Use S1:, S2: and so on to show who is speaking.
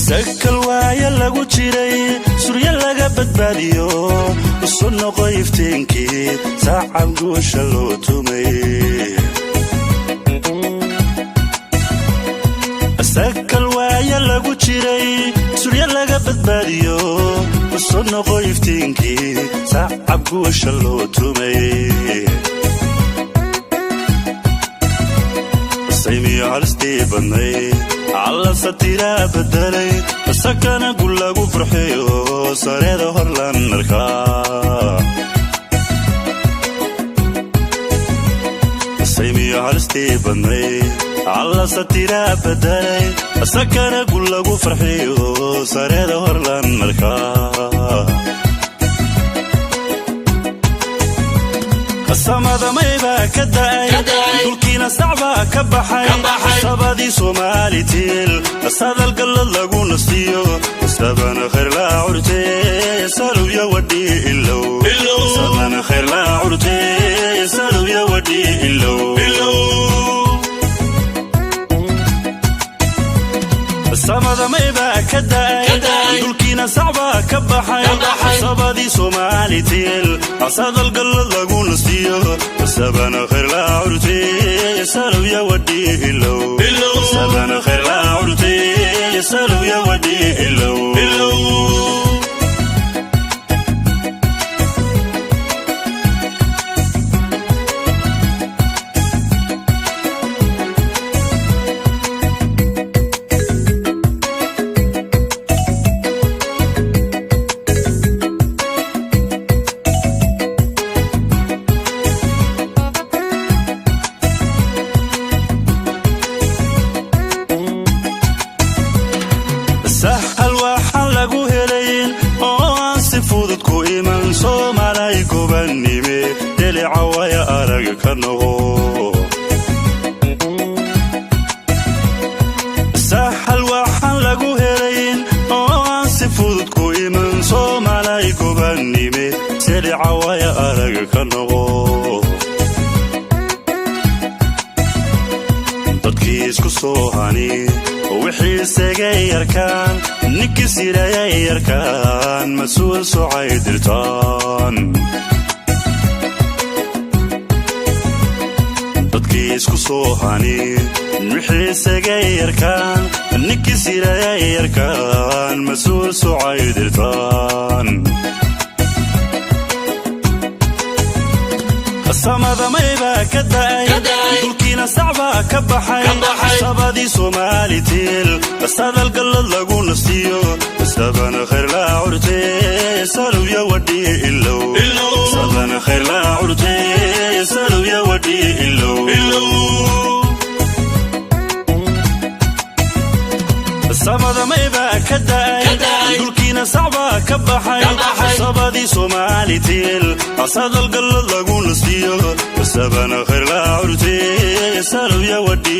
S1: Sakal waaya lagu jiray, surya laga badbaadiyo, isu noqo iftiinkii saacab guusha loo tumay. Sakal waaya lagu jiray, surya laga badbaadiyo, isu noqo iftiinkii saacab guusha loo tumay. Saymiyo halistii badnay alla satiraa bedelay, sakana gul lagu farxiyo, sareeda horlan arkaa. Saymiyo halistii badnay alla satiraa bedelay, sakana gul lagu farxiyo, sareeda horlan arkaa. Samadamaybaa ka da'ay, dhulkiina sacbaa ka baxay, sabadii Soomaali tiil sadal gallad lagu nasiyo, sabana khayr laa curte salowya wadhi ilow, sabana khayr laa curte salowya wadhi ilow. Samadamaybaa ka da'ay, dhulkiina sacbaa ka baxay, sabadii Soomaali tiil sadal gallad lagu nasiyo, sabana khayr laa curte salowya wadhi ilow, sabana khayr laa curte salowya wadhi ilow. Sahal waxaan lagu helayn oo aan si fudud ku iman, Soomaalay gobannime delica waya arag ka noqo. Sahal waxaan lagu helayn oo aan si fudud ku iman, Soomaalay gobannime delica waya arag ka noqo. Dadkii isku soo hani wixii isagay yarkaan, ninkii sirayay yarkaan, mas-uul socay dirtaan. Dadkii isku soo hani wixii isagay yarkaan, ninkii sirayay yarkaan, mas-uul socay dirtaan. Samadamaybaa ka da'ay, dhulkiina sacbaa ka baxay, sabadii Soomaali tiil sadal gallad lagu nasiyo, sabana khayr laa curte salowya wadhi ilow, sabana khayr laa curte salowya wadhi ilow. Samadamaybaa ka da'ay, dhulkiina sacbaa ka baxay, sabadii Soomaali tiil sadal gallad lagu nasiyo, sabana khayr laa curte salowya wadhi